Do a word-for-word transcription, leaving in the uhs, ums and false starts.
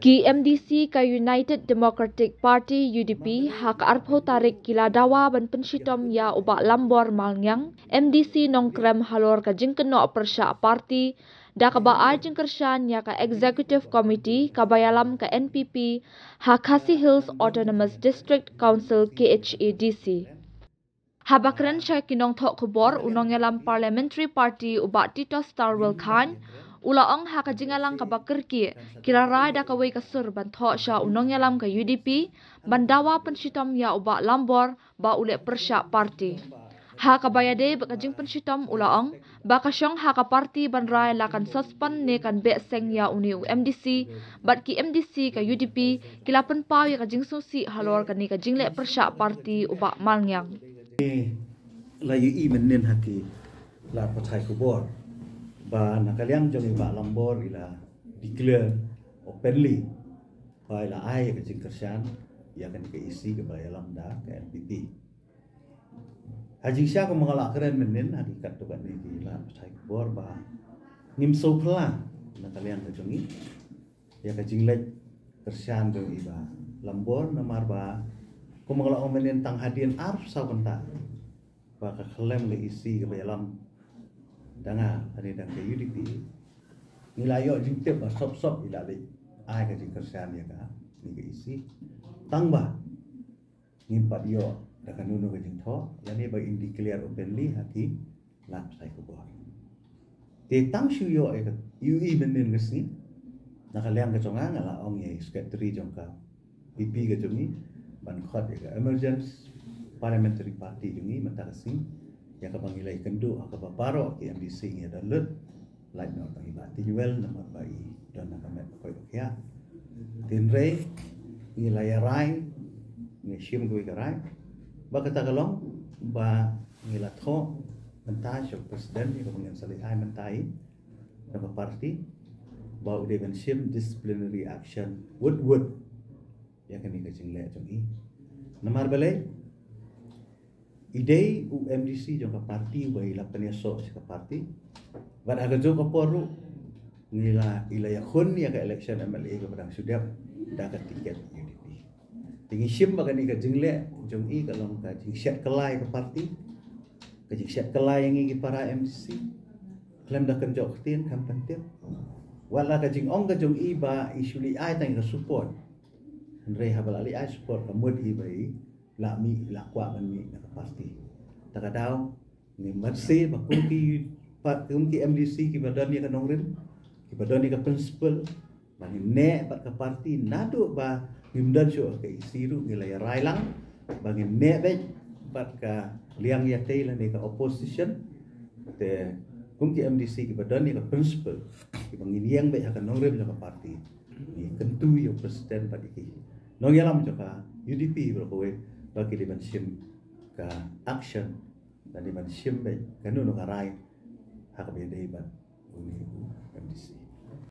Ki M D C ka United Democratic Party, U D P, ha ka arphew tarik ki la dawa ban pynshitom ïa u Bah Lambor Malngiang, M D C Nongkrem, halor ka jingkynnoh pyrshah party da kaba ai jingkyrshan ïa ka Executive Committee kaba ïalam ka N P P ha Khasi Hills Autonomous District Council, K H A D C. Haba kren sha ki nongthoh khubor, u nongïalam Parliamentary Party u Bah Titosstarwell Chyne u la ong ha ka jingïalang kaba kyrkieh, ki la rai da kawei ka sur ban thoh sha u nongïalam ka U D P ban dawa pynshitom ïa u Bah Lambor ba u leh pyrshah party. Ha kaba ïadei bad ka jingpynshitom, u la ong ba ka shong ha ka party ban rai la kan suspend ne kan beh seng ïa une u M D C, bad ki M D C ka U D P ki la pynpaw ïa ka jingsngewsih halor kane ka jingleh pyrshah party u Bah Malngiang. La ïohi mynnin ha ki lad pathai khubor ba na ka liang jong i Bah Lambor i la declare openly ba i la ai ka jingkyrshan ïa kane ka E C kaba ïalam da ka N P P. Ha jingshisha, kumba nga la kren mynnin ha ki katto katne ki lad pathai khubor ba ngim sngewphylla na ka liang ka jong i ïa ka jingleh kyrshan jong i Bah Lambor, namar ba kumba nga la ong mynnin, tang hadien arphew saw kynta ba ka khyllem ka E C kaba ïalam da nga lane da ka U D P, ngi la ïoh jingtip ba sop sop i la leit ai ka jingkyrshan ïa kane ka E C, tang ba ngim pat ïoh da kano kano ka jingthoh lane ba in declare openly ha ki lad pathai khubor. Te tang shu ïoh ïa ka, ïohi mynnin ka sngi, na ka liang ka jong nga, nga la ong ïa i secretary jong ka P P ka jong i ban khot ïa ka Emergence Parliamentary Party jong i mynta ka sngi, ïa kaba ngi la ïakynduh ha kaba baroh ki M D C ngi ïa don lut, lait noh tang i Bah Tynwell namar ba i don ha ka met ka koit ka khiah. Hynrei ngi la ïa rai, ngi shim kawei ka rai ba kata ka long ba ngi la thoh mynta sha u president ïa kaba ngin sa leit ai mynta i na ka party ba u dei ban shim disciplinary action wut wut ïa kane ka jingleh jong i. Namar balei? I dei u M D C jong ka party uba i la pynïasoh sha ka party. Bad ha kajuh ka por ruh ngi la, i la ïakhun ïa ka election M L A kaba dang shu dep da ka tiket U D P. Te ngi shim ba kane ka jingleh jong i ka long ka jingshet kylla ïa ka party, ka jingshet kylla ïa ngi ki para M D C khlem da kynjoh ktien, khlem pyntip. Wat la ka jingong ka jong i ba i shu leit ai tang ka support, hynrei haba la leit ai support ka mut hi ba i lah mih, lah kwah ban mih na ka party. Ta ka daw ngim banse ba kum ki, kum ki M D C kiba don ïa ka nongrim, kiba don ïa ka principle ba ngin neh bad ka party, naduh ba ngim don shuh ha ka E C ruh ngi la ïa rai lang ba ngin neh beit bad ka liang ïatei lane ka opposition. Te kum ki M D C kiba don ïa ka principle, kiba ngin ïeng beit ha ka nongrim jong ka party, ngi kyntu ïa u president bad ïa ki nongïalam jong ka U D P baroh kawei ba ki dei ban shim ka action lane ban shim beit kano kano ka rai ha kaba ïadei bad une u M D C.